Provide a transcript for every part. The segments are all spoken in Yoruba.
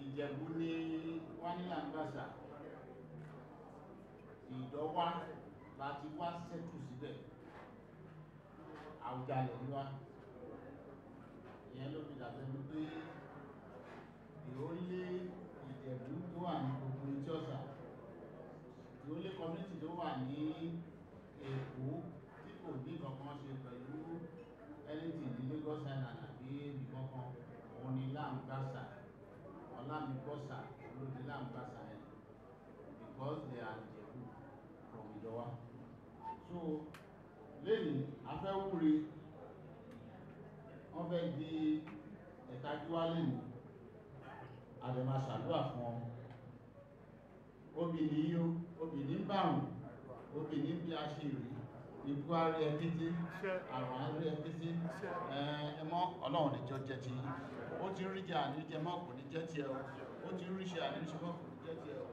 Ìjẹ̀bú ní wọ́n ní Làǹgbàṣà, Ìdọ́wá láti wá sẹ́tù síbẹ̀, Àwùjalẹ̀ ní wá. Ìyẹn ló fi dàbẹ́ ní pé ìhólé Ìjẹ̀bú tó wà ní gbogbo etí ọ̀sà, ìhólé community tó wà ní Èkó tí kò ní kankan ṣe pẹ̀lú anything ní Lagos Island àbí ibì kankan, òun ni Làǹgbàṣà. Olamikosa ló di Làǹgbàṣà yẹn because they are Ìjẹ̀bú from Ìdọ́wá. So lẹ́yìn afẹ́ wúre, wọ́n fẹ́ di ẹ̀tajú wá lẹ́nu, àdèmà ṣàdúrà fún ọ. Obì ní yó, obì ní bàrùn, obì ní bí a ṣe rí, ikú á rí ẹ títí, àrùn á rí ẹ títí, ẹ mọ́ Ọlọ́run níjọ jẹ ti yín. Ó ti rí jẹ àníjẹ mọ́ kò ní jẹ́ tiẹ̀ o, ó ti rí ṣe àníṣe mọ́ kò ní jẹ́ tiẹ̀ o.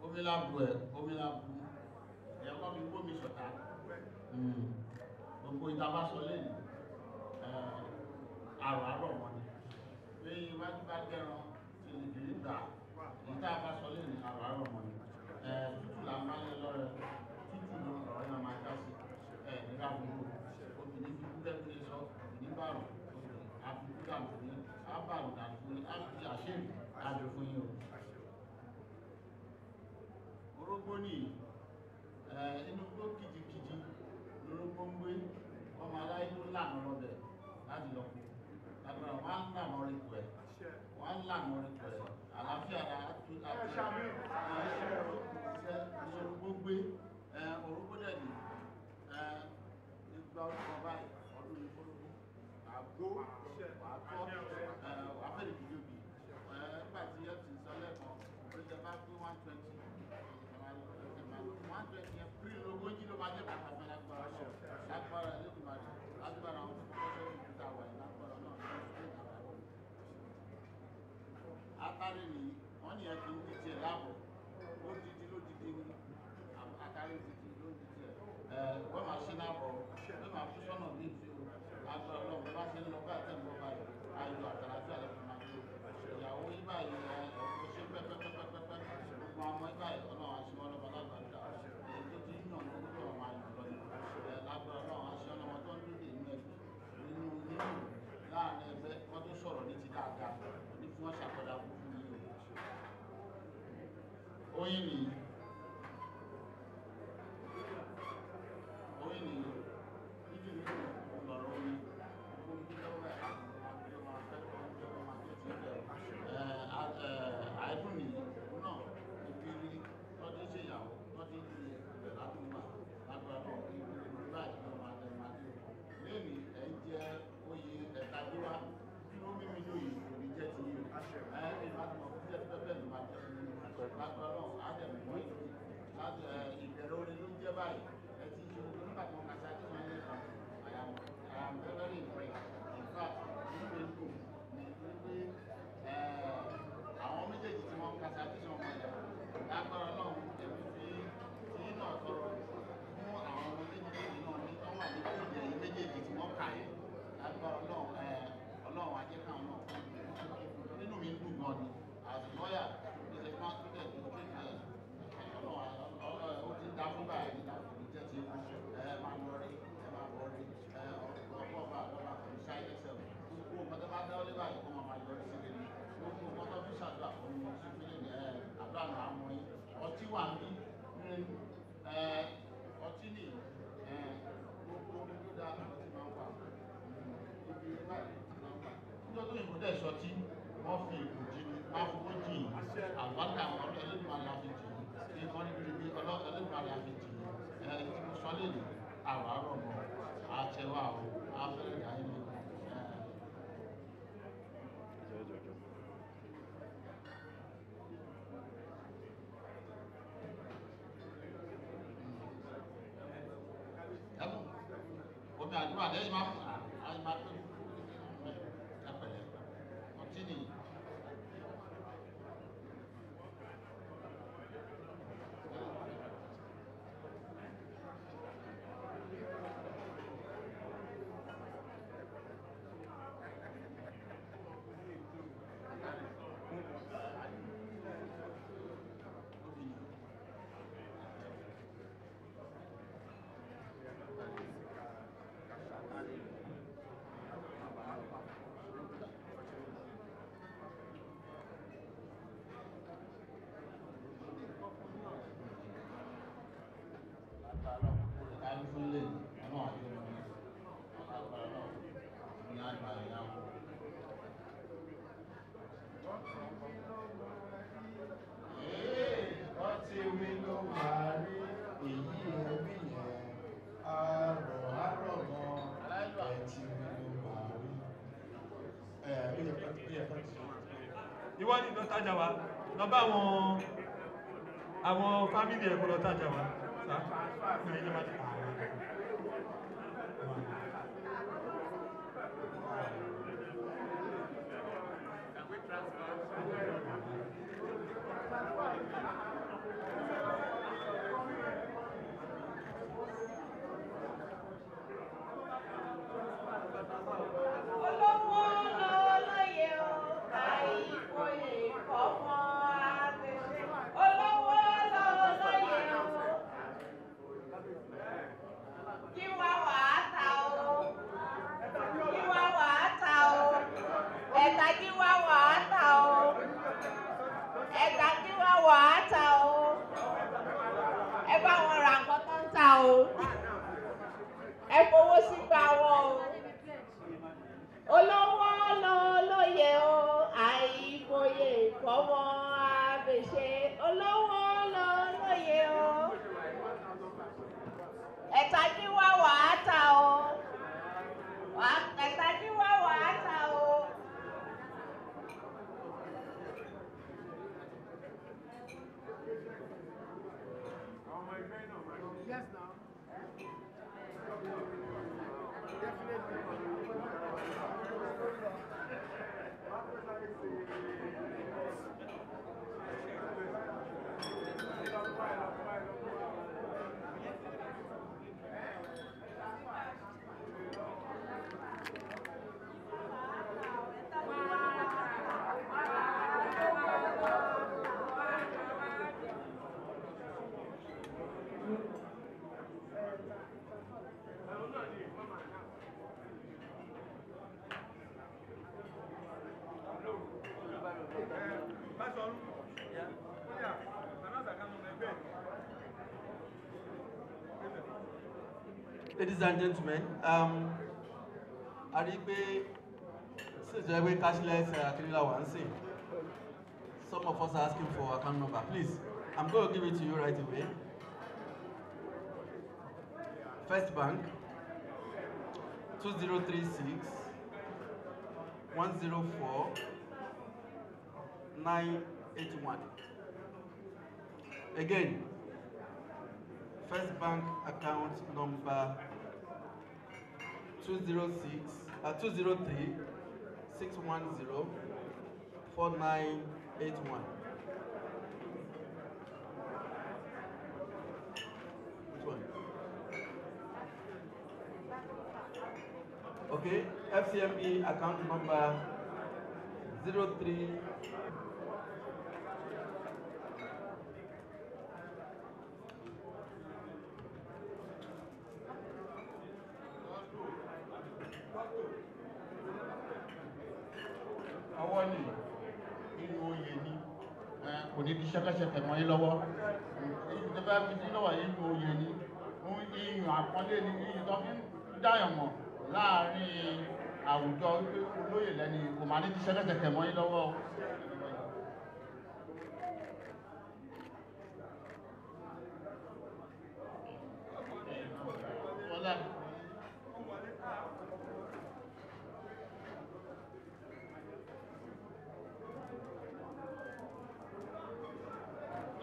Omi lábu ẹ̀, omi lábu ẹ̀, kọ́ mi kó mi sọ̀tà. Gbogbo ìta bá sọ lẹ́nu, àrò àárọ̀ wọn ni. Pé iwájú bá dẹ́ran, tìrìkìrì gbà, ìta bá sọ lẹ́nu, àrò àárọ̀ wọn ni. Tútù là ń bá lé lọ́rẹ, tútù ló lọ́rẹ́ náà máa já sí. Nígbà gbogbo, obìnrin fi kúkẹ́ fi sọ, obìnrin bàrùn, àfikún dànù fún yín, á bàrùn dànù fún yín, á fi àṣírí àjò fún yín o. Orógbó ní inú gbó kìjikìji lórógbó ń gbé, ọmọ aláyé ló lànà lọ́bẹ̀ láti lọ kú. Lágbára wọn á lànà orí kù ẹ̀, wọ́n á lànà orí kù ẹ̀, àlàáfíà. máa jẹ́ bàtà fún lágbára náà, lágbára Elédùmarè, lágbára àwọn tó kọ́kọ́ sẹ́yìn ìta wà ní lágbára náà ní ìlú. Atare nìyí, wọ́n ní ẹ kì í ní tiẹ̀ láàbọ̀, lódìdí lódìdí ní atare dìdí lódìdí ẹ̀. Wọ́n máa ṣe láàbọ̀, wọ́n máa fún sọ́nà ní ìfi o, lágbára náà bá ṣe ń lọ bá tẹ̀ ń bọ́ báyìí, ayọ̀ àtàlàfíà lè fi máa tó. Ìyàwó yín báyìí ẹ ẹ ṣe pẹ́pẹ́pẹ́pẹ́pẹ́, gbogbo àwọn ọmọ yín báyìí ọlọ́run aṣọ ọlọ́ba lágbàdá. Èyí tó ti ń yàn lọ́wọ́ tó máa yàn lọ ni. Lágbára ọlọ́run aṣọ ọlọ́mọ tó ń dúdè nínú ẹbí, nínú nínú láàrin ẹgbẹ́, wọ́n tó sọ̀rọ̀ ní ti dáadáa, ní fún wọn ṣàkọdá fún fún yín o. Oyin nìyí. Oyin nìyí. Níbi nínú lọ̀rọ̀ oyin. Gbogbo ibi tó bá àìdùn nìyí. Òun náà ibi rí tọ́jú ṣe ìyàwó, tọ́jú ṣe ìbẹ̀ ládùúgbà. Lágbára náà ibi rí báyìí ló máa tẹ̀ máa dé o. Lẹ́yìn ẹ̀ ń jẹ oyè ẹ̀ta gbéwá. Dúró mímí lóyè kò ní jẹ́ ti yín o. Ẹ ẹ bá ti mọ̀ fún jẹ́ pẹ́pẹ́ ló máa jẹ́ fún yín. Lágbára náà á dẹ̀ mọ́ ìlú. Láti ìbẹ̀rẹ̀ orin ló ń jẹ́ báyìí. Ẹ ti ṣe ogun nígbà tí wọ́n kà sí àti wọ́n ní ìkan. I am very impressed. In fact, inú mi dùn ní wípé àwọn méjèèjì tí wọ́n kà sí àti wọ́n mọ̀ ẹ̀. Lágbára náà èmi fi tí náà tọrọ fún àwọn ọmọ méjèèjì náà ní tó wà ní ìdí ẹ̀yìn méjèèjì tí wọ́n kà yẹn. Lágbára náà ọlọ́run ajẹ́ káwọn náà nínú mi ń dùn gan ni. As a lawyer, is a man tó dẹ̀ tó tó ọlọ́run ó ti ń dá fún báyìí nígbà tó ní jẹ́ ti ẹ máa lọ rí ẹ máa bọ̀ rí ẹ ọ̀pọ̀ ọba àlọ́ba kò ní ṣáyé ẹsẹ̀ o. Gbogbo nǹkan tó bá dáwọ́ lé báyìí kó máa máa yọrí sí rere. Gbogbo nǹkan tó fi ṣàdúrà fún mi sí fílẹ̀ ní àdúrà náà mọ yín. Ọtí wà ní ọtí ní gbogbo omi tó dáa ọtí máa ń wà. Ibi báyìí ọtí máa ń wà. Níjọ́ tó yìnbó dẹ̀ sọtí, wọ́n fi ìbòjì ni wọ́n fowó jì í. Àlùbáríkà àwọn Ẹlẹ́dùmarè á fi jì í. Nǹkan ribiribi Ẹlẹ́dùmarè á fi jì í. Ẹ tí mo sọ lè ní àwọn àárọ̀ mọ́ àtẹwà o, àfẹ́rẹ́ ìdáyé mi. Omi àdúrà lẹ́yìn máa fún àyè máa pé ẹ pẹ̀lẹ́ ọtí nìyí. Ọtí mi ló máa rí èyí ẹbí yẹn, àárọ̀ àárọ̀ mọ́ ẹtí mi ló máa rí. Ẹ ó yẹ kó ó yẹ kó ti. Ìwọ ni lọ tajà wa, lọ bá àwọn àwọn fámìlì ẹ̀ kó lọ tajà wa. Sá, ní ẹ̀yẹ́ máa ti àwọn ọ̀rẹ́. Olówó lọ́lọ́yẹ o, àìfòyè kọ́mọ àtẹ̀ṣe. Olówó lọ́lọ́yẹ o, kí wá wàá ta o, kí wá wàá ta o, ẹ̀ta kí wá wàá ta o, ẹ̀ta kí wá wàá ta o, ẹ bá wọn ra nǹkan tó ń ta o, ẹ fowó sígbà wọn o. Olówó lọ́lọ́yẹ o, àìfòyè kọ́mọ àbèṣe. Olówó lọ́lọ́yẹ o, ẹ̀ta kí wá wàá ta o, ẹ̀ta kí wá wàá ta o. Yes, now. Ladies and gentlemen, a rí i pé since jẹ́ pé cashless akínnílá wà ń sìn, some of us are asking for account number. Please, I'm going to give it to you right away. First Bank, 2036 104 981. Again, First Bank account number 203 610 4981. Which one? Okay, FCMB account number 03. Ọwọ́ ni inú oyè ni kò ní di ṣẹ́kẹ́ṣẹkẹ̀ mọ́ yín lọ́wọ́. Èyí tó bá fi sí lọ́wọ́ inú oyè ni, iyùn àpọ́nlé ni, iyùn tó fi ń dáyàn mọ̀ láàárín àwùjọ wípé olóyè lẹ́ni, kò máa ní di ṣẹ́kẹ́ṣẹkẹ̀ mọ́ yín lọ́wọ́.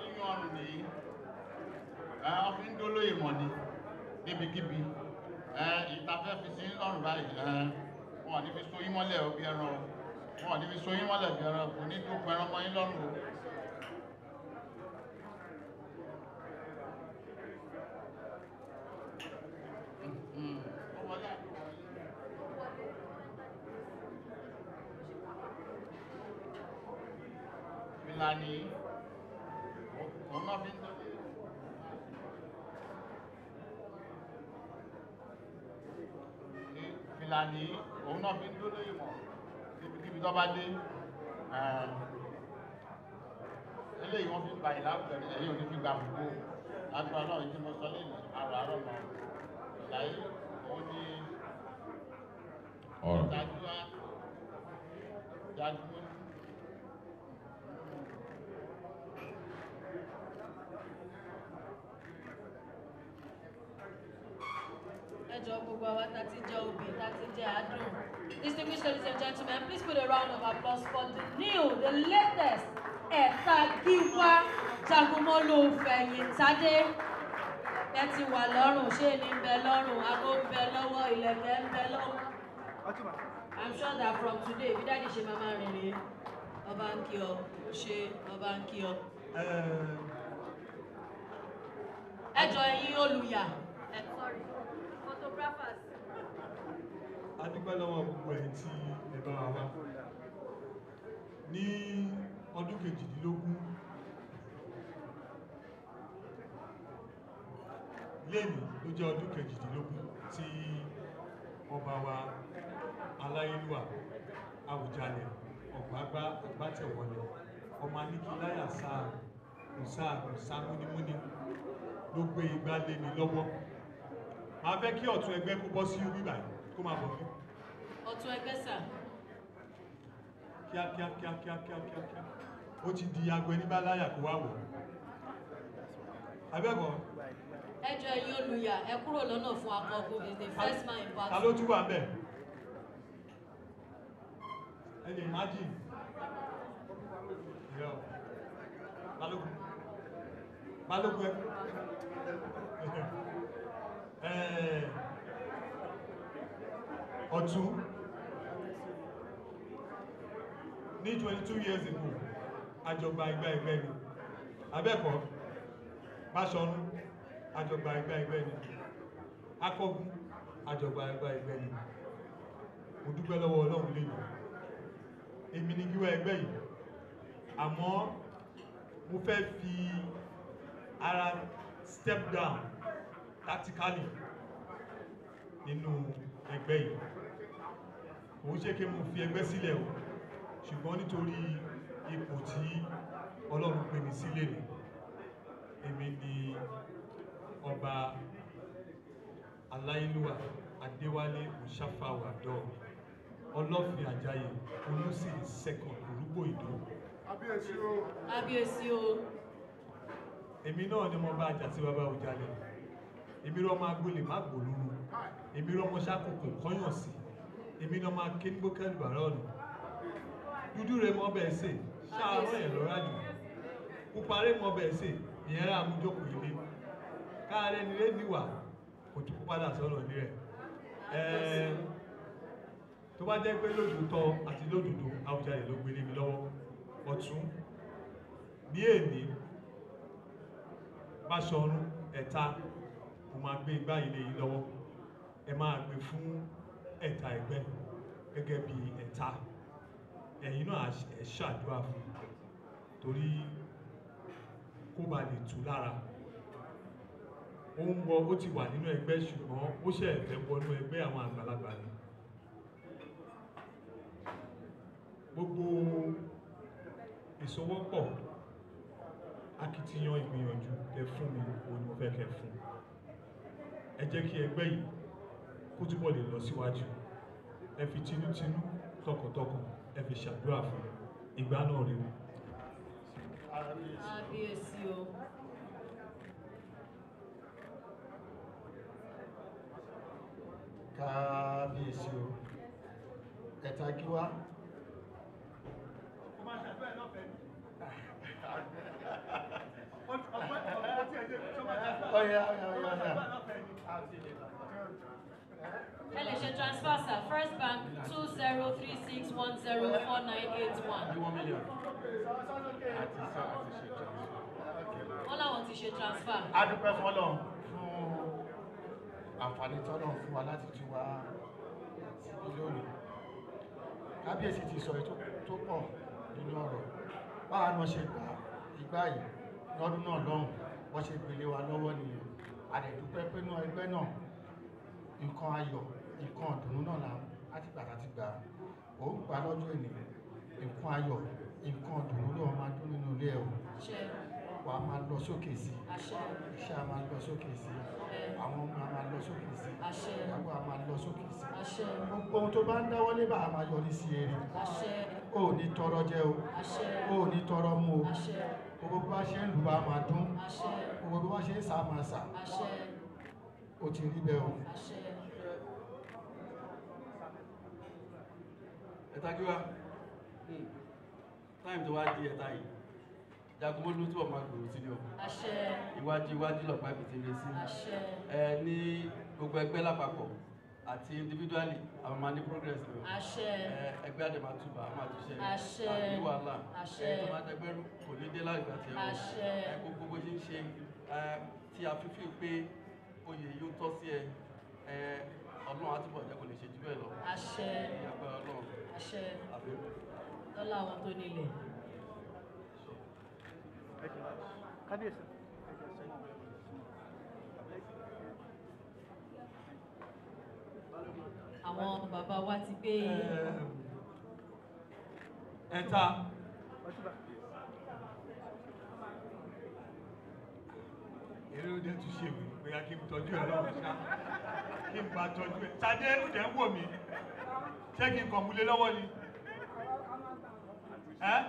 Iyùn ọrùn nìyí, wọ́n fi ń dólóyè mọ̀ ni níbikíbi. Ìta fẹ́ fi sí lọ́rùn báyìí, wọn ò ní fi so yín mọ́lẹ̀ bí ẹran o, wọn ò ní fi so yín mọ́lẹ̀ bí ẹran, kò ní dókun ẹran mọ́ yín lọ́rùn o. Fìlà ni òun náà fi ń dólóyè. Fìlà ní òun náà fi ń dólóyè mọ̀ níbikíbi tó bá dé. Eléyìí wọ́n fi ń gba ìlàwùjọ ní ẹ̀yìn òní fi gba gbogbo agbára náà tí mo sọ lẹ́nu àrò àrò mọ̀ ìlàyé òun ní ìtajúwá jagunmọ́. Ẹ jọ̀ọ́, gbogbo àwa tá ti jẹ obì, tá ti jẹ àádùn. Distinguished ladies and gentlemen, please put a round of applause for the new, the latest Ẹ̀tàgíwá Jagunmólú Fẹ̀yìntádé. Ẹ ti wà lọ́rùn, ṣé ní ń bẹ lọ́rùn, aago ń bẹ lọ́wọ́, ìlẹ̀kẹ̀ ń bẹ lọ́wọ́. I'm sure that from today, bí daddy ṣe máa máa rìn rèé, ọba ń kí ọ, ó ṣe ọba ń kí ọ. Ẹ jọ̀ọ́, ẹ̀yin olùyà. Sorry, photographers. A dúpẹ́ lọ́wọ́ gbogbo ẹ̀yin tí ẹ bá wa wá. Ní ọdún 18 lẹ́nìí ló jẹ́ ọdún 18 tí ọba wa aláyélúwà Àwùjalẹ̀ Ọ̀gbágbá Àgbátẹ̀wọlẹ̀ ọmọ Aníkíláyà sáà kò sáà kò sá múnímúní ló gbé igbá lé mi lọ́wọ́. Màá fẹ́ kí ọ̀tún ẹgbẹ́ kó bọ́ sí orí báyìí, kó máa bọ̀ mí. Ọ̀tún ẹgbẹ́ sà. Kíá kíá kíá kíá kíá kíá kíá, ó ti di aago ẹni bá láyà kó wá wọ̀ abẹ́kọ̀ọ́. Ẹ jọ̀ọ́, ẹ̀yin olùyà, ẹ kúrò lọ́nà fún akọgun, is the first man in Ta battle. ló tún wà ńbẹ̀? Ẹ lè imagine. Irọ́. Balógun, Balógun ẹ ọ̀tún ní 22 years ago, àjọgbà ẹgbẹ́ ẹgbẹ́ ni abẹ́kọ̀ọ́. Báṣọ̀run, àjọgbà ẹgbẹ́ ẹgbẹ́ ni. Akọgun, àjọgbà ẹgbẹ́ ẹgbẹ́ ni. Mo dúpẹ́ lọ́wọ́ Ọlọ́run lẹ́nu, èmi ni gíwá ẹgbẹ́ yìí, àmọ́ mo fẹ́ fi ara step down tactically nínú ẹgbẹ́ yìí. Kò ń ṣe kí mo fi ẹgbẹ́ sílẹ̀ o, ṣùgbọ́n nítorí ipò tí Ọlọ́run pè mí sílẹ̀ ni. Èmi ni ọba. Aláyélúwà Adéwálé Òṣàfàwà dọ̀ Ọlọ́fin Àjàyè Olùsì second Olúgbò Ìdó. Kábíyèsí o. Kábíyèsí o. Èmi náà ni mo bá àjà sí bàbá Òjàlẹ̀. Èmi rọ máa gbólè má gbòlúru. Èmi rọ ọmọ ṣàkókò kọ́yàn sí. Èmi náà máa ké nígbó kẹ́lù bàrá ọ̀nà. Dúdú rẹ mọ bẹ́ẹ̀ sè, ṣáàrọ̀ ẹ̀ lọ́ra jù. Pupa rẹ mọ bẹ́ẹ̀ sè, ìyẹn rà amújókòó ilé. Káàárẹ̀ ni lé níwà, kò tún kó padà sọ̀rọ̀ ilé rẹ̀. Tó bá jẹ́ pé lójútọ́ àti lódodo, Àwùjalẹ̀ ló gbélé mi lọ́wọ́. Ọ̀tún ní èní Báṣọ̀run Ẹ̀ta, mo máa gbé igbá ilé yìí lọ́wọ́. Ẹ máa gbé fún Ẹ̀ta ẹgbẹ́ gẹ́gẹ́ bí Ẹ̀ta. Ẹ̀yin náà ẹ ṣàdúrà fún torí kó ba lè tù lára. Ó ń wọ, ó ti wà nínú ẹgbẹ́ ṣùgbọ́n ó ṣẹ̀ fẹ́ wọnú ẹgbẹ́ àwọn àgbàlagbà ni. Gbogbo ìsowọ́pọ̀ akitiyan ìgbìyànjú tẹ fún mi, òun ni mo fẹ́ kẹ́ fún. Ẹ jẹ́ kí ẹgbẹ́ yìí kó túbọ̀ lè lọ síwájú. Ẹ fi tinútinú tọkàntọkàn ẹ fi ṣàdúrà fún ìgbà náà rere. Kábíyèsí o. Kábíyèsí o. Ẹ̀ta Gíwá. Ọ̀yà ọ̀yà ọ̀yà ọ̀yà. Ẹ lè ṣe transfer sir, First Bank 2036104981. 1 million. Àti sọ àti ṣe transfer. Wọ́n láwọn ti ṣe transfer. A dúpẹ́ fọ́lọ́run fún àǹfààní tọ́lọ́run fún wa láti tún wá síbí lónìí. Kábíyèsí ti sọ ètò tó pọ̀ nínú ọ̀rọ̀. Báwa náà ṣe gbà igbá yìí lọ́dún náà lọ́hùn, wọ́n ṣe gbélé wa lọ́wọ́ nìyẹn. A dẹ̀ dúpẹ́ pé náà ẹgbẹ́ náà nǹkan ayọ̀, nǹkan ọ̀dùnnú náà là láti gbà láti gbà. Ó ń gbà lọ́jọ́ èní, nǹkan ayọ̀, nǹkan ọ̀dùnnú ló máa dún nínú ilé ẹ̀ o. Àṣẹ. Wà á máa lọ sókè sí i. Àṣẹ. Iṣẹ́ á máa lọ sókè sí i. Àwọn ọmọ á máa lọ sókè sí i. Àṣẹ. Ìyàwó á máa lọ sókè sí i. Àṣẹ. Gbogbo ohun tó bá ń dáwọ́lé bá a máa yọrí sí eré. Àṣẹ. O ò ní tọrọ jẹ o. Àṣẹ. O ò ní tọrọ mu o. Àṣẹ. Gbogbo bó bá ṣe ń lù bá a máa dún. Àṣẹ. Gbogbo bó bá ṣe ń sà á máa sà. Àṣẹ. Ó ti rí bẹ́ẹ̀ o. Àṣẹ. Ẹ̀ta Gíwá. Táìmù tó wá di Ẹ̀ta yìí, Jagunmólú túbọ̀ máa gbèrò sí ni o. Àṣẹ. Iwájú iwájú lọ̀pá ibi tí ń lé sí. Àṣẹ. Ẹ ní gbogbo ẹgbẹ́ lápapọ̀ àti individually, àwọn máa ní progress ni o. Àṣẹ. Ẹ ẹgbẹ́ àdè máa túbà, a máa túṣe. Àṣẹ. Àbí wàhálà. Àṣẹ. Ẹ tó máa dẹgbẹ́rú kò ní dé láìpẹ́ àti ẹ̀wọ̀n. Àṣẹ. Ẹ gbogbo bó ṣe ń ṣe ẹ tí a fi fi pé oyè yóò tọ́ sí ẹ, ẹ Ọlọ́run á túbọ̀ jẹ́ kó lè ṣe jù bẹ́ẹ̀ lọ. Àṣẹ. Ní agbára Ọlọ́run. Àṣẹ. Àbí. Lọ́lá àwọn tó nílẹ̀. Kábíyèsí. Àwọn bàbá wa ti gbé. Ẹ̀ta. Eré oúnjẹ tún ṣe wí pé kí n tọ́jú ẹ lọ́wọ́ ṣá. Kí n bá tọ́jú ẹ. Ṣadé oúnjẹ ń wò mí. Ṣé kí n kàn múlé lọ́wọ́ ni? Ẹ́?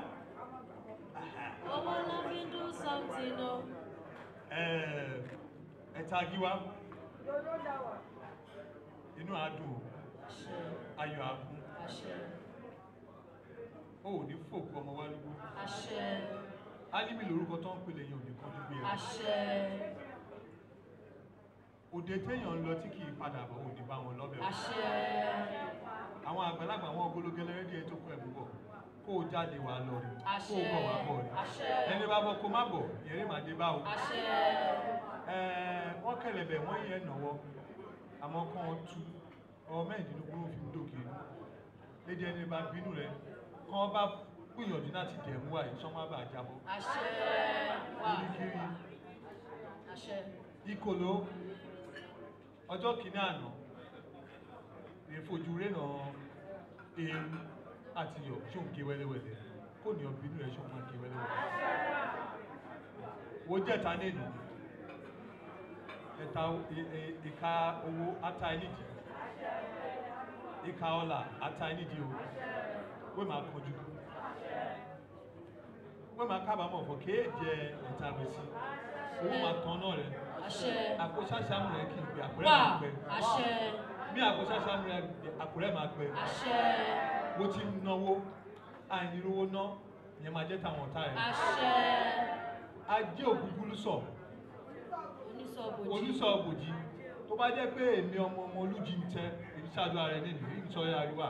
Owó ló fi ń do something o. Ẹ̀ta Gíwá. Inú àádùn o. Àṣẹ. Ayọ̀ àkún. Àṣẹ. O ò ní fòkú ọmọ wa lúgbó. Àṣẹ. Álímì lorúkọ tó ń pèlè yẹn ò ní kánjú gbé ẹ. Àṣẹ. Òde téèyàn ń lọ tí kì í padà bọ̀ ò ní bá wọn lọ́bẹ̀ o. Àṣẹ. Àwọn àgbàlagbà àwọn ogologẹlẹ rédíò tó kọ ẹ̀bùn bọ̀. Kó o jáde wàá lọ rí. Àṣẹ. Kó o bọ̀ wàá bọ̀ rí. Àṣẹ. Ẹni bá bọ̀ kó má bọ̀, ìyẹn máa dé bá o. Àṣẹ. Wọ́n kẹlẹ̀bẹ̀ wọ́n yẹn nàwọ́. Àmọ́ kán tú ọmọ mẹ́rìndínlógún ló fi ń dòkè. Lédè ẹni bá bínú rẹ̀, kán bá gbìyànjú láti dẹ̀mú àyè sọ́mọ́ àbá àjábọ̀. Àṣẹ. Wà. Kirikiri. Àṣẹ. Ìkòló ọjọ́ kìíní àná lè fojú rénà eérú àti iyọ̀ ṣó ń ké wẹ́lẹ́wẹ́lẹ́ kò ní ọbínú rẹ̀ ṣó máa ké wẹ́lẹ́wẹ́lẹ́. Wo jẹ́ta nínú Ẹ̀ta ìka owó ata ẹ nídìí, ìka ọlà ata ẹ nídìí o. Wọ́n máa kọjú, wọ́n máa kábàámọ̀ fọ kéèjẹ ẹ̀ta rẹ̀ sí. Owó máa tán náà rẹ̀. Àkóṣáṣámú rẹ̀ kì í gbé àkúrẹ́ máa pẹ́. Bí àkóṣáṣámú rẹ̀ àkúrẹ́ máa pẹ́. Bó ti ń náwó, àìnírówó ná, ìyẹn máa jẹ́ tàwọn ọ̀tá rẹ̀. Ajé ògúngúlú sọ, onísọ̀ bòjì. Tó bá jẹ́ pé èmi ọmọ ọmọ olújí ń tẹ, èmi ṣáájú ara ẹ̀ nínú, èmi sọ ẹ́ àríwá.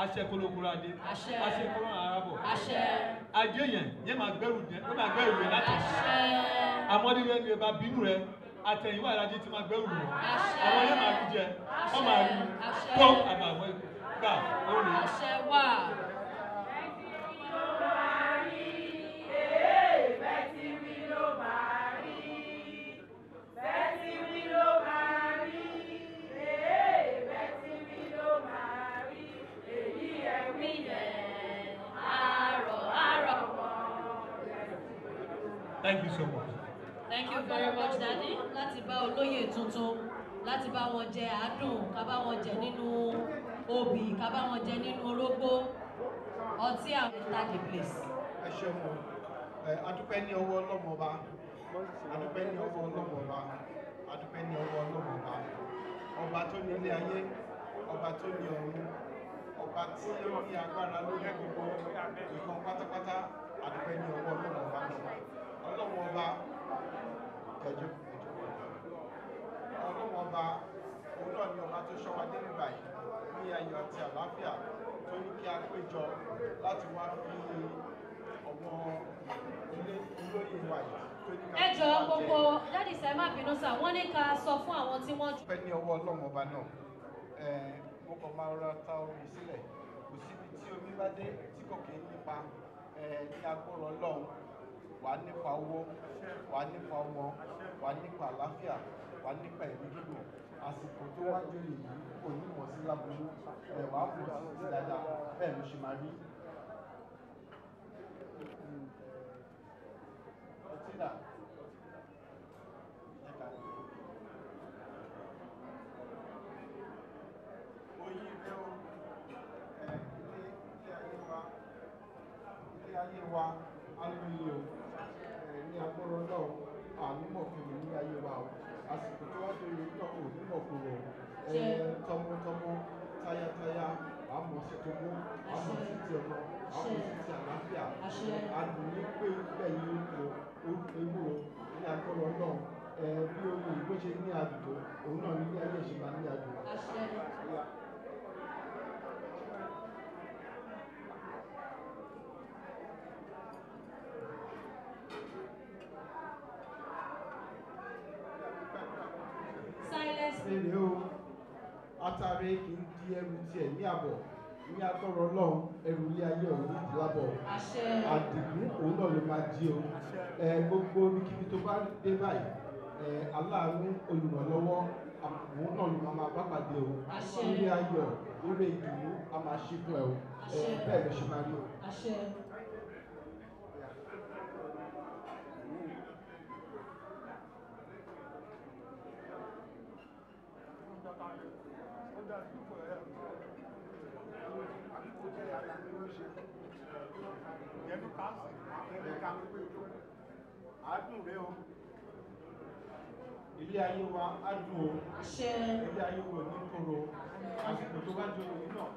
Àṣẹ kólókóra dé, àṣẹ kólóra arábọ̀. Ajé yẹn, yẹn máa gbẹ́rù yẹn, ó máa gbẹ́rù yẹn láti. Àmọ́dé rẹ̀ ni ẹ bá bínú rẹ̀, àtẹ̀yìnwá ìlàjì ti máa gbẹ́rù wọn. Àwọn yẹn máa rí jẹ, wọ́n máa rí tó àbàwọ̀ gbà ó rè é. Àṣẹ wà. Thank you so much. Thank you very much, Daddy. Láti bá olóyè tuntun, láti bá wọn jẹ àádùn, ká bá wọn jẹ nínú obì, ká bá wọn jẹ nínú orógbó, ọtí àwọn enter the place. Ẹ ṣeun o. Ẹ adúpẹ́ ní ọwọ́ ọlọ́mọba, adúpẹ́ ní ọwọ́ ọlọ́mọba, adúpẹ́ ní ọwọ́ ọlọ́mọba. Ọba tó ní ilé ayé, ọba tó ní ọ̀run, ọba tí ó ní agbára lórí gbogbo nǹkan pátápátá, adúpẹ́ ní ọwọ́ ọlọ́mọba náà. Ọlọ́run ọba ẹjọ́ ọlọ́run ọba òun náà ni ọba tó ṣọ́ wa dé níbà yìí ní ayọ̀ àti àlàáfíà tó ní kí a péjọ láti wá fi ọmọ ilé olóyè wa yìí tó ní ká Ẹ jọ̀ọ́ gbogbo Daddy sẹ́ má bínú sà, wọ́n ní ká sọ fún àwọn tí wọ́n. Dúpẹ́ ní ọwọ́ ọlọ́run ọba náà. Mo kàn máa rọra ta omi sílẹ̀. Kò síbi tí omi bá dé tí kò kí ń nípa ní agbára ọlọ́run. Wà nípa owó, wà nípa ọmọ, wà nípa àlàáfíà, wà nípa ẹ̀mí gígùn. Àsìkò tó wá joyè yìí kò ní mọ̀ sí láburú, ẹ̀ wàá mọ̀ sí ti dáadáa, bẹ́ẹ̀ ló ṣe máa rí. Ọtí dà, jẹ́ ká lè. Oyin rẹ o, ẹ ilé ayé wa, ilé ayé wa, á lóye o. Ní agbára Ọlọ́run, ànímọ̀ kiri ní ayé wa o. Àsìkò tó wá joyè náà ò ní mọ̀ kúrò. Tọmọtọmọ, tayátayá, wà á mọ̀ sí tówó, wà á mọ̀ sí ti ọmọ, wà á mọ̀ sí ti àlàáfíà. Adùn ní pé gbẹ̀yìn ewúro ní agbára Ọlọ́run. Bí oyin bó ṣe ní adùn tó, òun náà ní ilé ayé ṣe máa ní adùn. Silence. Èrè o, atare kì í di ẹrù tiẹ̀ ní àbọ̀, ní agbára Ọlọ́run, ẹrù ilé ayé ò ní di lábọ̀. Àdìgún òun náà ló máa di o. Gbogbo ibikíbi tó bá dé báyìí, aláàánú olùrànlọ́wọ́ òun náà ló máa bá pàdé o. Ire ayọ̀, ire ìdùnnú a máa ṣí fún ẹ o. Bẹ́ẹ̀ ló ṣe máa rí o. Àádùn rẹ o. Ilé ayé wa á dùn o. Ilé ayé wa ò ní korò. Àsìkò tó bá jọ òní náà,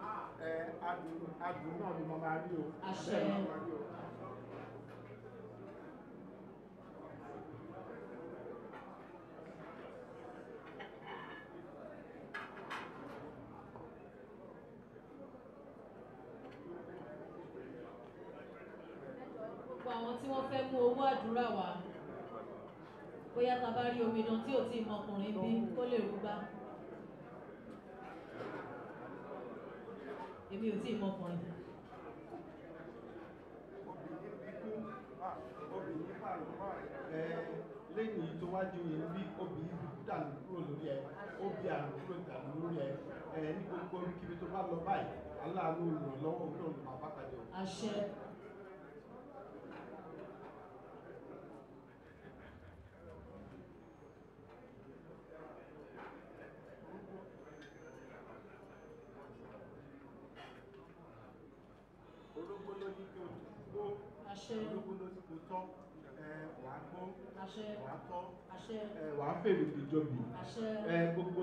adùn náà ni mo máa rí o. Bẹ́ẹ̀ ni mo máa rí o. Gbogbo àwọn tí wọ́n fẹ́ mú owó àdúrà wá, bóyá ta bá rí omidan tí ò tí ì mọkùnrin bí kó lè rúgbá. Èmi ò tí ì mọkùnrin. Obìnrin pààrọ̀ lẹ́yìn tó wá joyè bí obìnrin dànù kúrò lórí ẹ, obì àrùn kúrò dànù lórí ẹ, ní gbogbo ibikíbi tó bá lọ báyìí, aláàánú olùrànlọ́wọ́ òun náà ló máa bá pàdé o. Àṣẹ. kó gbó, Àṣẹ. Ológbó ló ní kó tọ́, wàá gbó, Àṣẹ. wàá tọ́, Àṣẹ. Wàá fèrè ìjọbi. Àṣẹ. Gbogbo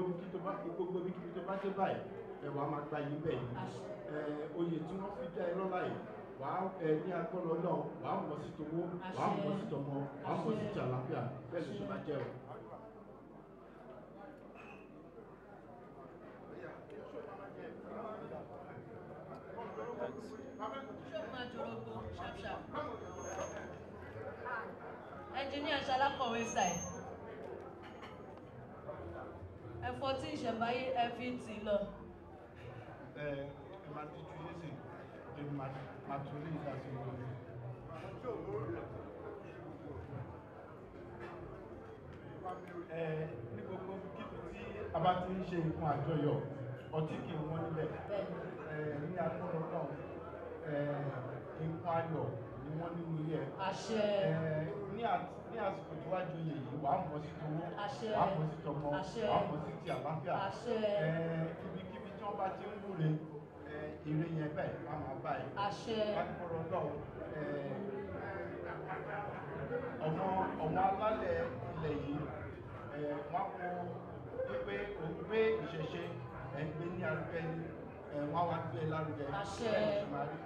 ibikíbi tó bá dé báyìí, wàá máa gba yìí bẹ́ẹ̀ yìí. Àṣẹ. Oyè tí wọ́n fi dá ẹ lọ́lá yìí, wàá ní agbọ́dọ̀ náà, wàá mọ̀ sí towó, wàá mọ̀ sí tọmọ, wàá mọ̀ sí ti àlàáfíà, bẹ́ẹ̀ ló ṣe máa jẹ́ o. Ṣé o máa jorogbo sharp sharp? Engineer ṣalákọ̀wé style. Ẹ̀fọ́ tí ìṣẹ̀mbáyé ẹ fi tì lọ. Ẹ ẹ máa díjú yé sìn, èmi máa tún lè dá sí i. Ní gbogbo kíbi tí a bá ti ń ṣe nǹkan àjọyọ̀, ọtí kì í wọ́n níbẹ̀. Ní agbọ́dọ̀ náà, nǹkan ayọ̀ ni wọ́n nínú ilé ẹ̀. Àṣẹ. Ní àsìkò tó wá joyè yìí, wàá mọ̀ sí towó, Àṣẹ. wàá mọ̀ sí tọmọ, Àṣẹ. wàá mọ̀ sí ti àlàáfíà. Àṣẹ. Ibikíbi tí wọ́n bá ti ń wúre, ire yẹn bẹ́ẹ̀ á máa bá ẹ. Àṣẹ. Lágbọ́dọ̀ náà, ọmọ alálẹ̀ ilẹ̀ yìí, wọ́n kó wípé òun gbé ìṣẹ̀ṣe, ẹ̀ ń gbé ní arúgẹ ni, wọ́n á wá gbé lárugẹ. Àṣẹ. Bẹ́ẹ̀ ló ṣe máa rí.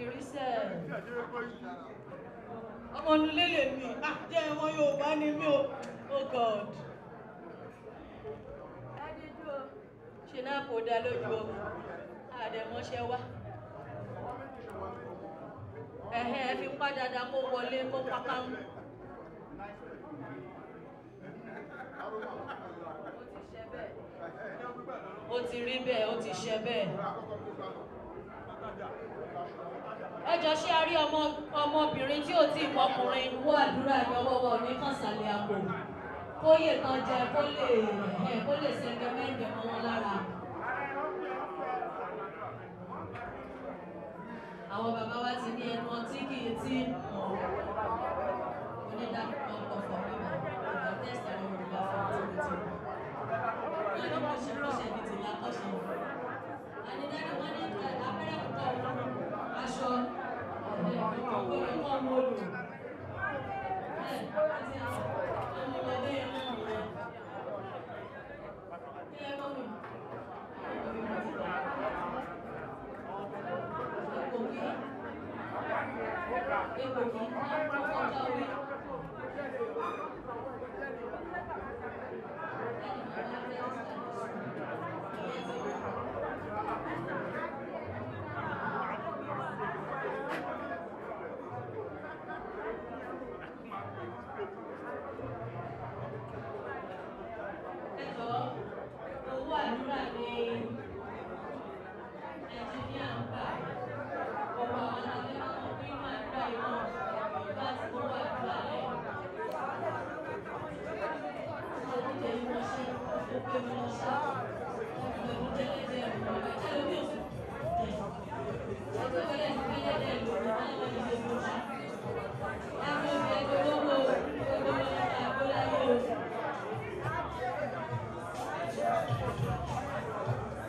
Ìrísẹ̀. Ọmọ inú ilé lèmi, ah, jẹ́ ẹ̀wọ̀n Yorùbá ni mí o, oh God. Ṣe náà kò dá lójú ogun, àdẹ̀mọ́ṣẹ́ wá. Ẹ̀hẹ́ ẹ fi pá dáadáa kó wọlé kó pápá mú. Ó ti rí bẹ́ẹ̀, ó ti ṣe bẹ́ẹ̀. Ẹ jọ ṣé a rí ọmọbìnrin tí ò tí ì mọkùnrin wọ àdúrà ní ọwọ́ wa ò ní kàn sàlẹ̀ àpò. Kóyè kan jẹ kó lè ẹ̀ kó lè ṣẹ̀ǹgẹ̀ mẹ́ǹgẹ̀ mọ́ wọn lára. Àwọn bàbá wa ti ní ẹnu ọtí kì í tí mọ̀. Onídàájọ́ ọkọ̀ mímọ̀ ìgbà tẹ́sí àwọn Yorùbá fún tìmùtìmù. Wọ́n ní kò ṣe kọ́ṣẹ́ ní tìlá kọ́ṣẹ́. Ànídájú wọn ní abẹ́rẹ́ púpọ̀ aṣọ ọ̀gbọ́n kọ́ ọmọ olù. Àti àwọn ọmọdé yẹn náà nìyẹn. Kí ẹ mọ́ mi? Epo kí ó kọjá orí. Ẹ jọ̀ọ́, owó àdúrà ni ẹnjìníà ń gbà. Gbogbo àwọn alágbé máa ń pín inú àdúrà yìí náà láti owó àdúrà lẹ̀. Ṣé oúnjẹ yìí wọ́n ṣe? Ó pé mi lọ ṣá. Ọkùnrin mi jẹ́lẹ́jẹ́ ẹ̀rù ọ̀gá. Ṣé lómi ò sì jẹ? Ṣé tó bẹ̀rẹ̀ sí jẹ́lẹ́jẹ́ ẹ̀rù ọ̀gá náà wọ́n ti ṣe fún wa? Ẹ̀rù ẹ̀rù olówó gbogbo àgbóláyé o.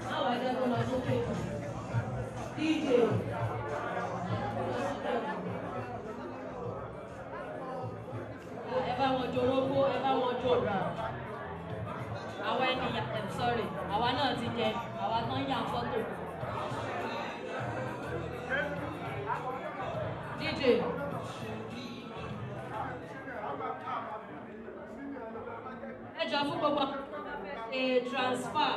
Báwo ẹ jẹ́ kó lọ sókè jù? DJ. Kó lọ sókè jù. Ẹ bá wọn jorógbó, ẹ bá wọn jòrò. Àwa ènìyàn, I'm sorry, àwa náà ti jẹ, àwa tán yà fọ́tò. DJ. Ẹ jọ fún gbogbo àwọn tó bá fẹ́ ṣe transfer.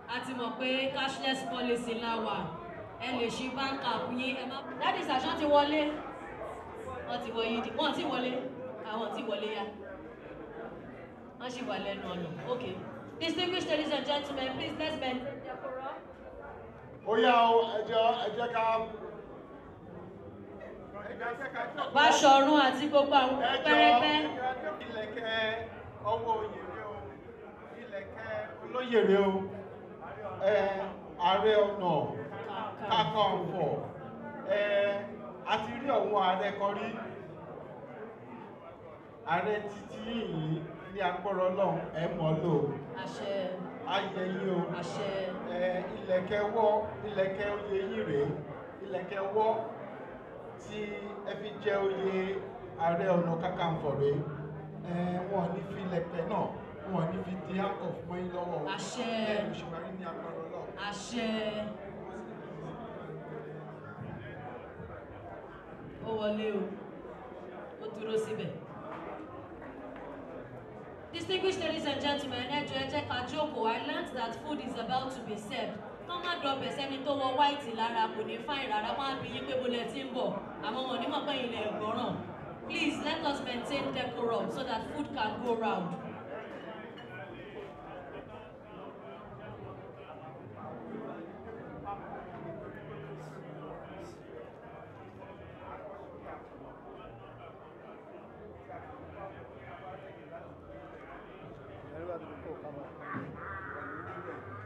A ti mọ̀ pé cashless policy la wà. Ẹ lè ṣí bank app yín. Ẹ má. That is àṣọ ti wọlé. Wọ́n ti wọ yìí. Wọ́n ti wọlé. Àwọn ti wọlé yá. Wọ́n sì wà lẹ́nu ọ̀nà. Okay. Distinguished ladies and gentlemen, please let's maintain decorum. Ó yá o, ẹ jẹ́ ká. Báṣọ̀run àti gbogbo àwọn pẹ́rẹ́pẹ́. Ilẹ̀kẹ̀ ọwọ́ oyè rẹ o, ilẹ̀kẹ̀ olóyè rẹ o, Ààrẹ Ọ̀nà Kakanfò, a ti rí àwọn ààrẹ kan rí, ààrẹ títí yìí Ní agbára Ọlọ́run ẹ mọ̀ lò. Àṣẹ. Ayẹ yín o. Àṣẹ. Ìlẹ̀kẹ̀ ọwọ́, ìlẹ̀kẹ̀ oyè yín rèé, ìlẹ̀kẹ̀ ọwọ́ tí ẹ fi jẹ oyè Ààrẹ Ọ̀nà Kakanfò rèé. Wọn ò ní fi ìlẹ̀kẹ̀ náà, wọn ò ní fi di handcuff mọ́ yín lọ́wọ́ o. Àṣẹ. Bẹ́ẹ̀ ló ṣe máa rí ní agbára Ọlọ́run. Àṣẹ. Ó wọlé o, ó dúró síbẹ̀. Distinguished ladies and gentlemen, ẹ jọ̀ọ́ ẹ jẹ́ ká jókòó. I learnt that food is about to be served. Kán má dọbẹ̀ sẹ́ni tó wọ white lára, kò ní fine rárá, wọ́n á bi yín pé bolẹ̀ tí ń bọ̀. Àmọ́ wọn ò ní mọ̀ pé ilẹ̀ ẹ̀gbọ́ràn. Please let us maintain decorum so that food can go round.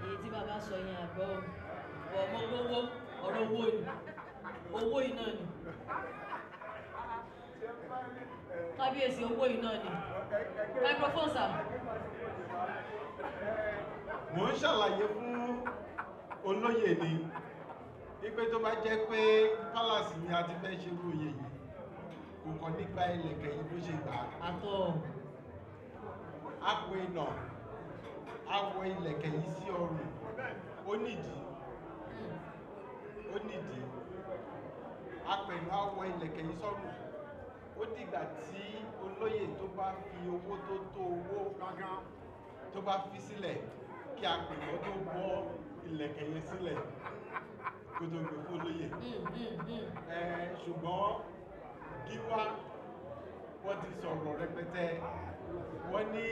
Èyí tí bàbá sọ yẹn àgbọ̀ bọ̀ ọmọ gbówó ọ̀rọ̀ owó ni, owó iná ni, kábíyèsí, owó iná ni. Microphone, sir. Mò ń ṣàlàyé fún olóyè ni wípé tó bá jẹ́ pé palace ni a ti fẹ́ ṣe irú oyè yìí, kò kàn nípa ìlẹ̀kẹ̀ yìí bó ṣe gbà á. Àtọ̀. A pè nà, a wọ ìlẹ̀kẹ̀ yìí sí ọrùn, ó nídìí, ó nídìí. A pẹ̀lú a wọ ìlẹ̀kẹ̀ yìí sọ́rùn. Ó dìgbà tí olóyè tó bá fi owó tó tó owó tó bá fi sílẹ̀ kí a pè wọ́n tó bọ́ ìlẹ̀kẹ̀ yẹn sílẹ̀ kó tó gbé fún olóyè. Ṣùgbọ́n Gíwá wọ́n ti sọ̀rọ̀ rẹpẹtẹ, wọ́n ní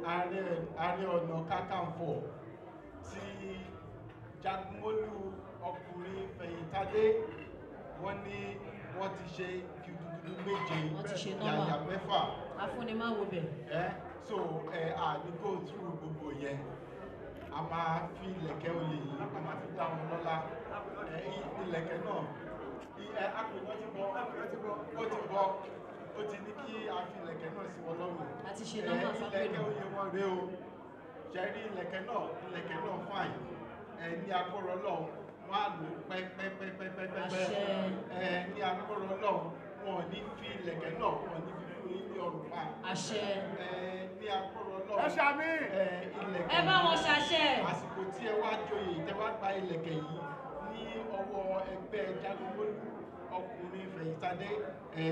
Ààrẹ Ọ̀nà Kakanfò ti Jagunmólú ọkùnrin Fẹ̀yìntadé, wọ́n ní wọ́n ti ṣe gudugudu méje Wọ́n ti ṣe normal. yàyà mẹ́fà. Afúnimáwo bẹ̀. So a ní go through gbogbo yẹn, a máa fi ìlẹ̀kẹ̀ oyè yìí, a máa fi dá wọn lọ́lá. Ìlẹ̀kẹ̀ náà, àpènà ti bọ́, ó ti bọ́, ó ti ní kí a fi ìlẹ̀kẹ̀ náà sí wọn lọ́rùn. A ti ṣe normal fápẹ́nà. Ìlẹ̀kẹ̀ oyè wọn rèé o. Ṣe rí ìlẹ̀kẹ̀ náà, ìlẹ̀kẹ̀ náà fine. Ní agbára Ọlọ́run, wọ́n á lò pẹ́pẹ́pẹ́pẹ́pẹ́. Àṣẹ. Ní agbára Ọlọ́run, wọn ò ní fi ìlẹ̀kẹ̀ náà, wọn ò ní fi fún yín ní ọrùn pa. Àṣẹ. Ní agbára Ọlọ́run. Ẹ ṣàmì. Ìlẹ̀kẹ̀ Ẹ bá wọn ṣàṣẹ. Àsìkò tí ẹ wá joyè, tẹ wá gba ìlẹ̀kẹ̀ yìí ní ọwọ́ ẹgbẹ́ Jagunmólú ọkùnrin Fẹ̀yìntadé, ẹ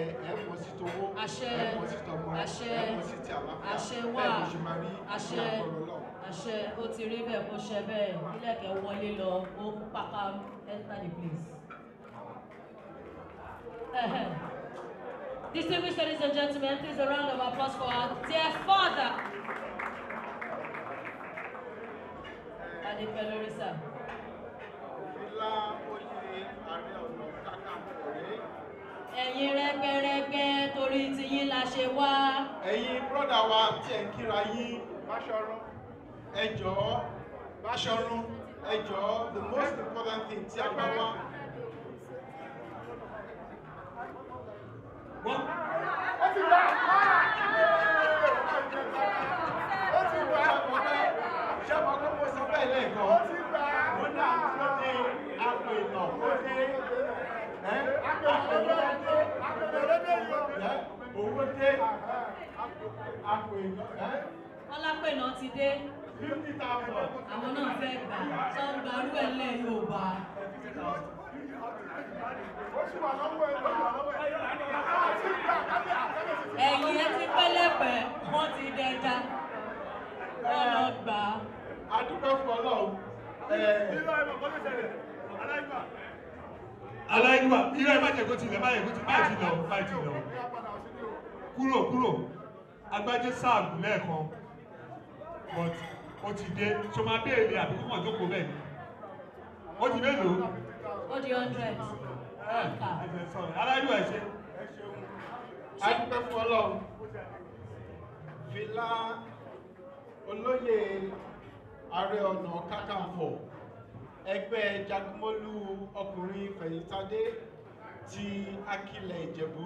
mọ̀ sí towó, Àṣẹ. ẹ mọ̀ sí tọmọ, Àṣẹ. ẹ mọ̀ sí ti àlàáfíà. Àṣẹ wà. Bẹ́ẹ̀ ló ṣe máa rí ní Àṣẹ. agbára Ọlọ́run. Àṣẹ, ó ti rí bẹ́ẹ̀, kó ṣe bẹ́ẹ̀. Ilẹ̀kẹ̀ wọlé lọ, ó pàkà enter the place. Distinguished ladies and gentlemen, please a round of applause for our dear father. Adépẹ́ lórí sà. Fìlà oyè Ààrẹ Ọ̀nà Kakanfò rèé. Ẹ̀yin rẹ́gbẹ́rẹ́gbẹ́, torí tiyín la ṣe wá. Ẹ̀yin brọ́dà wa tí ẹ̀ ń kíra yín, Báṣọ̀run. ẹ jọ̀ọ́, Báṣọ̀run. ẹ jọ̀ọ́, the most important thing tí a bá wá. Ó ti gbà. Ó ti gbà. Ṣé mo kọ́ mo sọ bẹ́ẹ̀ lẹ́ẹ̀kan? Ó ti gbà. Mo ní àdúró de àpò ìnà ó dé. Àpò ìnà ló dé. Àpò ìnà ló dé yìí o. Owó dé. Àpò ìnà. Ọlápẹ̀nà ti dé. 50,000. Àwọn náà fẹ́ gbà. Sọ ń gbarú ẹ̀ lẹ́ Yorùbá. Ó sì wà lọ́wọ́ ẹ̀ lọ́wọ́ ẹ̀. Àti gbà kábíyà kábíyèsí ti Ẹ̀yin ẹ ti pẹ́lẹ́pẹ́, wọ́n ti dẹja. Wọ́n lọ gbà á. A dúpẹ́ fún Ọlọ́run. Aláìlúwà, irú ẹ má jẹ́ kó tilẹ̀, má jẹ́ kó ti, má ti lọ, má ti lọ. Kúrò kúrò, Agbájé sáàgùn lẹ́ẹ̀kan, but ó ti dé, ṣo máa béèrè àbí kó kàn jókòó bẹ́ẹ̀ ni? Ó di mélòó? Ó di 100. Ẹ sọ̀rọ̀, aláìlúwà ẹ ṣe. A dúpẹ́ fún Ọlọ́run. Fìlà olóyè Ààrẹ Ọ̀nà Kakanfò ẹgbẹ́ Jagunmólú ọkùnrin Fẹ̀yìntadé ti Akilẹ̀ Ìjẹ̀bú.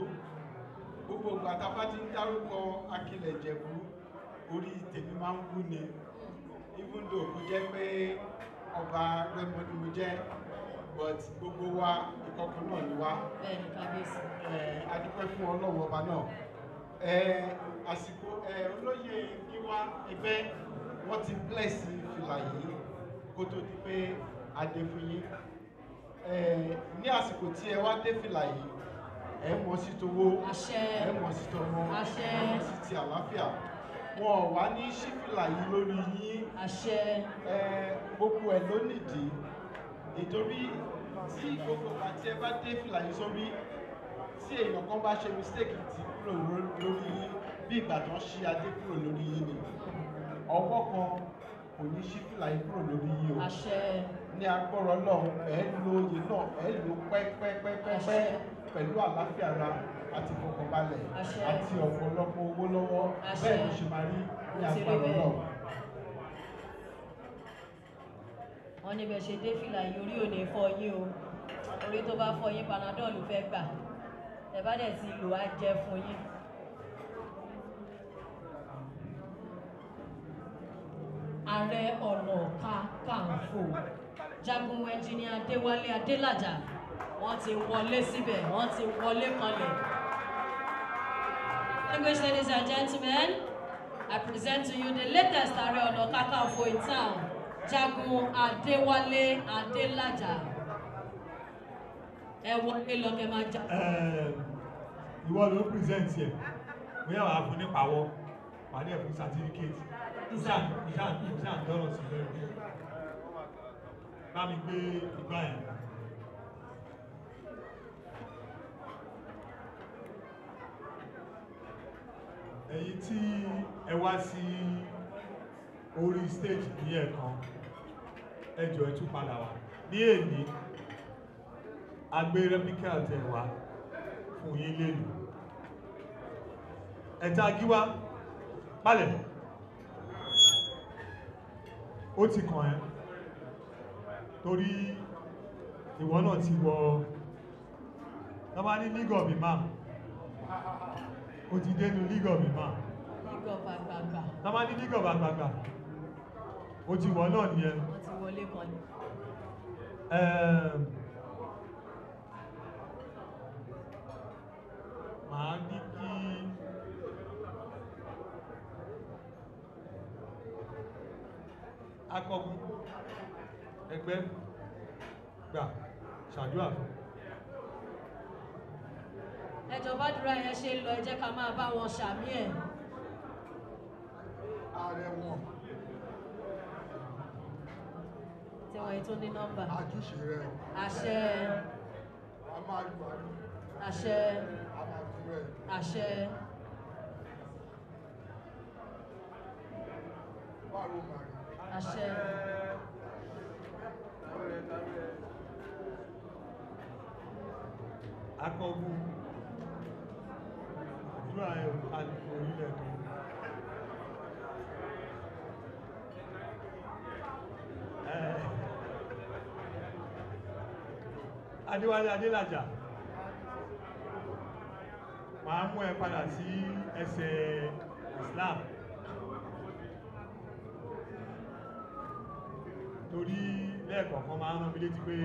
Gbogbo ìgbà tá a bá ti ń dárúkọ Akilẹ̀ Ìjẹ̀bú, orí máa ń wú ni, even though kò jẹ́ pé ọba Rẹ́mọ ni mo jẹ́, but gbogbo wa ìkọ̀kan náà ni wá. Bẹ́ẹ̀ni, kábíyèsí. A dúpẹ́ fún Ọlọ́run ọba náà. Àsìkò olóyè Gíwá ẹgbẹ́ wọ́n ti bless fìlà yìí kó tó di pé a dé fún yín. Ní àsìkò tí ẹ wá dé fìlà yìí, ẹ mọ̀ sí towó, ẹ mọ̀ sí tọmọ, ẹ mọ̀ sí ti àlàáfíà. Wọn ò wá ní ṣí fìlà yìí lórí yín. Gbogbo ẹ̀ ló nídìí, nítorí tí gbogbo ìgbà tí ẹ bá dé fìlà yìí sórí, tí èèyàn kan bá ṣe mistake tí kúrò lórí yín, bí ìgbà tó ń ṣí adé kúrò lórí yín ni. Ọwọ́ kan kò ní ṣí fìlà yìí kúrò lórí yín o. Ní agbọ́rọ̀ Ọlọ́run, ẹ lo oyè náà, ẹ lò pẹ́pẹ́pẹ́pẹ́ pẹ̀lú àlàáfíà ara àti ìfọkànbalẹ̀ àti ọ̀pọ̀lọpọ̀ owó lọ́wọ́. Bẹ́ẹ̀ ló ṣe máa rí ní agbára Ọlọ́run. Wọ́n ní bẹ́ẹ̀ ṣe dé fìlà yìí, orí ò ní fọ́ yín o. Orí tó bá fọ́ yín, Panadol ló fẹ́ gbà. Ẹ bá dẹ̀ ti lò á jẹ́ fún yín. Ààrẹ Ọ̀nà Kakanfò Jagun Ẹnjiníà Adéwálé Adélàjà, wọ́n ti wọlé síbẹ̀, wọ́n ti wọlé kanlẹ̀. Distinguished ladies and gentlemen, I present to you the latest Ààrẹ Ọ̀nà Kakanfò in town, Jagun Adéwálé Adélàjà. Ẹ wọlé lọ kẹ́ máa jà. Ìwọ ló present yẹ, bóyá wàá fún nípawọ́, wàá dẹ̀ fún certificate. Ìṣàn dọ́rọ̀ sí lẹ́nu. Bá mi gbé igbá yẹn. Ẹ̀yin tí ẹ wá sí orí stage ní ẹ̀kan, ẹ jọ̀ọ́ ẹ tún padà wá. Ní èní, a gbé replica tẹ̀ wá fún yín lẹ́nu. Ẹ̀ta Gíwá, palẹ̀. Ó ti kàn ẹ́ torí ìwọ náà ti wọ tọ́bá ní League of Imam, ó ti dénú League of Imam. League of Àgbààgbà. Tọ́bá ní League of Àgbààgbà, ó ti wọ náà nìyẹn. Wọ́n ti wọlé kan ní. Màá ní kí akọgun ẹgbẹ́ gbà ṣàdúrà fún. Ẹjọ́ bàdúrà yẹn ṣe ń lọ, ẹ jẹ́ ká máa bá wọn ṣàmì ẹ̀. Ààrẹ wọn. Tí wọ́n yìí tún ní nọ́mbà. Àjùṣe rẹ o. Àṣẹ. A máa lu àlù. Àṣẹ. A máa tú rẹ. Àṣẹ. Báwo máa rí? Àṣẹ. Akọgun àdúrà ẹ̀ orílẹ̀ kan. Adéwálé Adélàjà, màá mú ẹ padà sí ẹsẹ̀ Islam torí lẹ́ẹ̀kọ̀ọ̀kan máa ń rán mi létí pé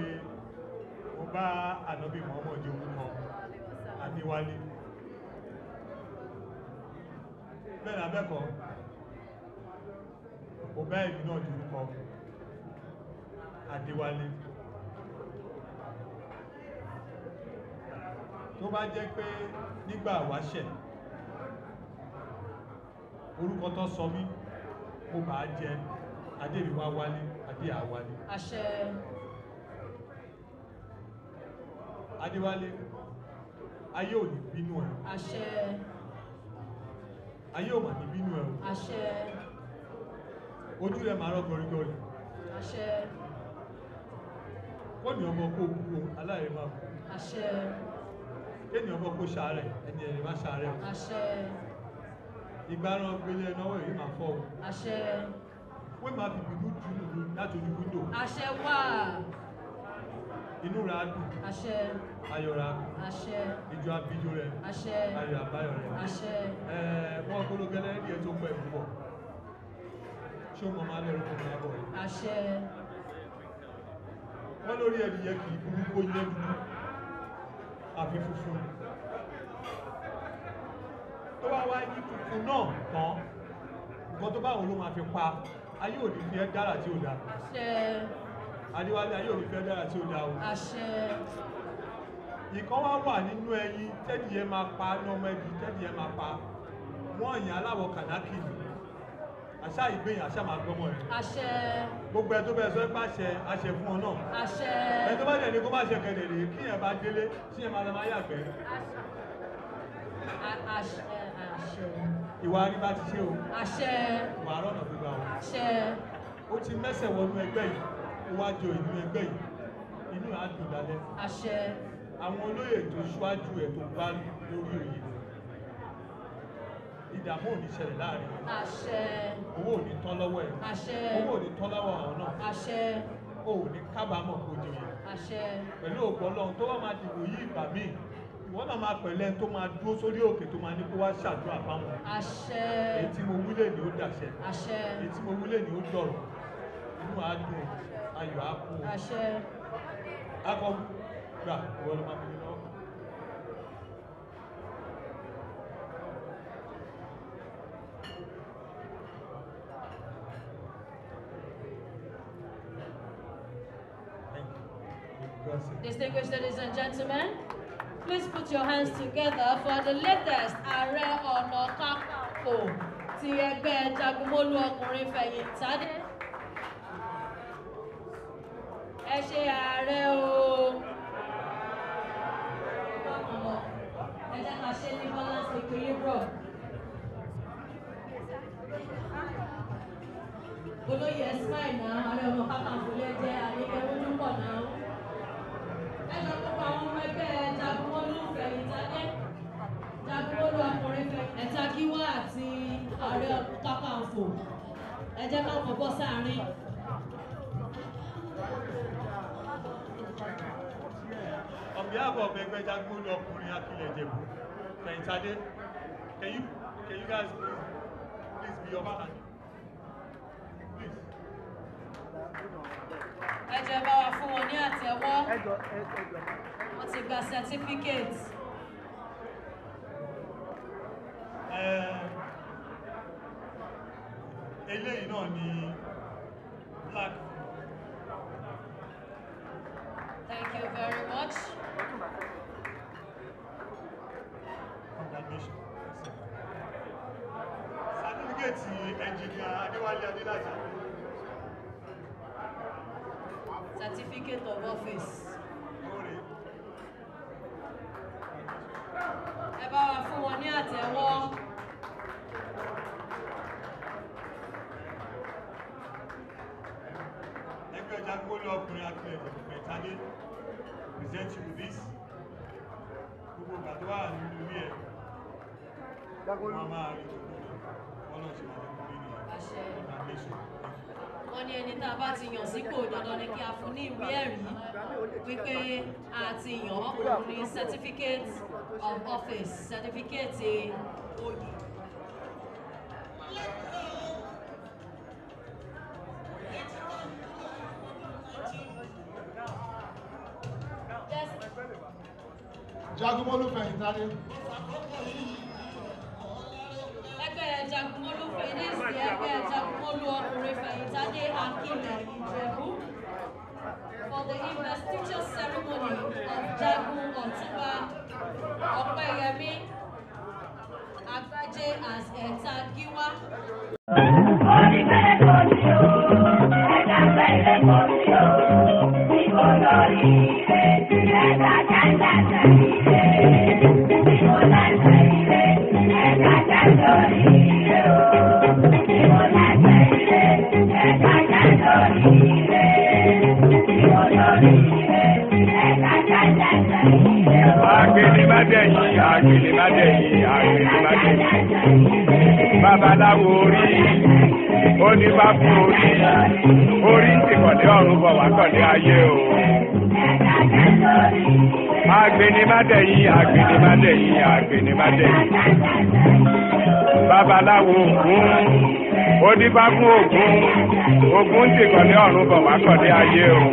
mo bá Ànábì Muhammad jẹ́ orúkọ Adéwálé. Bẹ́ẹ̀ ni abẹ́kọ̀ọ́, mo bá èmi náà jẹ́ orúkọ Adéwálé. Tó bá jẹ́ pé nígbà wáṣẹ̀ orúkọ tó sọ mí mo bá jẹ Adéwíwá wálé, Adé àwálé. Àṣẹ. Adéwálé, ayé ò ní bínú ẹ. Àṣẹ. Ayé ò mà ní bínú ẹ o. Àṣẹ. Ojú rẹ máa rọ gọrígọrí. Àṣẹ. Kọ́ni ọmọ kó kú o, aláìrè máa kú. Àṣẹ. Kéènì ọmọ kó ṣàárẹ̀, ẹni ẹ̀rẹ̀ má ṣàárẹ̀ o. Àṣẹ. Ìgbáràn gbélé ẹnáwó èyí máa fọ́ o. Àṣẹ. Wọ́n máa fi bínú jù nù láti ojú wíńdò. Àṣẹ wà. Inú ra dùn. Àṣẹ. Ayọ̀ ra kù. Àṣẹ. Ìjọ abíjó rẹ. Àṣẹ. Ayọ̀ àbáyọ̀ rẹ. Àṣẹ. Wọ́n kólógẹ́lẹ́ ní ẹ̀ tó pẹ́ púpọ̀. Ṣé o mọ̀ máa lẹ́rù kó máa bọ̀ rẹ̀? Àṣẹ. Wọ́n lórí ẹdìyẹ kì í burú kó yẹ dúdú àfi funfun. Tó bá wá yí funfun náà tán, nǹkan tó bá wọn ló máa fi pa. Ayé ò ní fi ẹ́ dára tí ò dáa. Àṣẹ. Adéwálé, ayé ò ní fi ẹ́ dára tí ò dáa o. Àṣẹ. Ìkan wá wà nínú ẹyin tẹ́dìyẹ máa pa ní ọmọ ẹbí tẹ́dìyẹ máa pa. Wọ́n yàn aláwọ̀ kànákì ni. Àṣà ìgbéyàn àṣà máa gbọ́mọ rẹ̀. Àṣẹ. Gbogbo ẹ tó bẹ́ẹ̀ sọ pé àṣẹ àṣẹ fún ọ náà. Àṣẹ. Ẹ tó bá dẹ̀ ní kó má ṣe kẹ̀dẹ̀ rèé kí ẹ bá délé tí ẹ máa lọ máa yàgbẹ́. Àṣẹ. Àṣẹ. Ìwà arígbá ti ṣe o. Àṣẹ. Ìwà arọ́nà gbígbà o. Àṣẹ. Ó ti mẹ́sẹ̀ wọnú ẹgbẹ́ yìí, ó wá jọ inú ẹgbẹ́ yìí, inú á dùn lálẹ́. Àṣẹ. Àwọn olóyè tó ṣáájú ẹ̀ tó bá lórí oyè. Ìdààmú ò ní ṣẹlẹ̀ láàrin wọn. Àṣẹ. Owó ò ní tán lọ́wọ́ ẹ̀. Àṣẹ. Owó ò ní tán lọ́wọ́ àwọn náà. Àṣẹ. O ò ní kábàámọ̀ kó joyè. Àṣẹ. Pẹ̀lú ògo Ọlọ́run tó wá máa dìbò yí ìgbà míì, ìwọ náà máa pẹ̀lẹ́ tó máa dúró sórí òkè tó máa ní kó wá ṣàdúrà fáwọn. Àṣẹ. Èyí tí mo wílé ni ó dàṣẹ. Àṣẹ. Èyí tí mo wílé ni ó dọ̀rọ̀. Inú á dùn, ayọ̀ á kún. Àṣẹ. Akọ gbà ìwọ ló máa fi ní lọ́wọ́. Thank you. God save you. Distinguished ladies and gentlemen, please put your hands together for the latest Ààrẹ Ọ̀nà Kakanfò ti ẹgbẹ́ Jagunmólú ọkùnrin Fẹ̀yìntádé. Ẹ ṣe ààrẹ o. Ẹ jẹ́ ká ṣe ní balance equilibrium. Olóyè Ismail náà, Ààrẹ Ọ̀nà Kakanfò lè jẹ́ àríkẹ́ ojú pọ̀ náà. Ẹ jọ gbogbo àwọn ọmọ ẹgbẹ́ Jagunmólú Fẹ̀yìntádé, Jagunmólú ọkùnrin Ẹ̀ta Gíwá àti Ààrẹ Ọ̀nà Kakanfò. Ẹ jẹ́ káwọn bọ́ sáàárín. On behalf of Ẹgbẹ́ Jagunmólú ọkùnrin Akilẹ̀ Ìjẹ̀bú, Fẹ̀yìntádé, can you guys please be upstanding? Please. Ẹ jẹ́ bá wa fún wọn ní àtẹ́wọ́. Wọ́n ti gba certificate. Eléyìí náà ni black. Thank you very much. Congratulations. Certificate Engineer Adéwálé Adélájà. Certificate of office. Oore. Ẹ bá wa fún wọn ní àtẹ́wọ́. Ẹgbẹ́ Jagunmólú ọkùnrin Akilẹ̀ Ìjẹ̀bú Fẹ̀yìntádé present you with this. Gbogbo ìgbà tó wà nínú ilé ẹ̀, wọ́n máa rí gbogbo rẹ̀. Ọlọ́run ṣe máa jẹ́ kó rí nìyẹn. Àṣẹ. Congratulations. Thank you. Wọ́n ní ẹni tá a bá ti yàn sípò, dandan ni kí a fún ní ìwé ẹ̀rí wípé a ti yàn án. Òun ní certificate of office, certificate oyè. Yes. Jagunmólú Fẹ̀yìntádé. Ẹgbẹ́ Jagunmólú Fẹ̀yìntì, ẹgbẹ́ Jagunmólú ọkùnrin Fẹ̀yìntádé Akilẹ̀ Ìjẹ̀bú for the investiture ceremony of Jagun Ọ̀túnba Ọpẹ́yẹmí Agbájé as Ẹ̀ta Gíwá. Onífẹ́ kò sí o, ẹ̀dá fẹ́lẹ́ kò sí o, bí kò lórí ire, ẹ̀dá jájá ire, bí kò láṣẹ ire, ẹ̀dá jájá lórí ire o, bí kò láṣẹ ire, ẹ̀dá jájá lórí ire, bí kò lórí ire, ẹ̀dá jájá ire o. Àgbèrè má dẹ̀yìn, àgbèrè má dẹ̀yìn, àgbèrè má dẹ̀yìn. Babaláwo orí, ó ní bá fún orí, orí ń ti kọ̀lé ọ̀run bọ̀ wá kọ̀lé ayé o. Àgbèrè má dẹ̀yìn, àgbèrè má dẹ̀yìn, àgbèrè má dẹ̀yìn. Babaláwo ògún, ó Ó dífá fún Ògún. Ògún ti kọ̀lé ọ̀run bọ̀ wá kọ̀lé ayé o.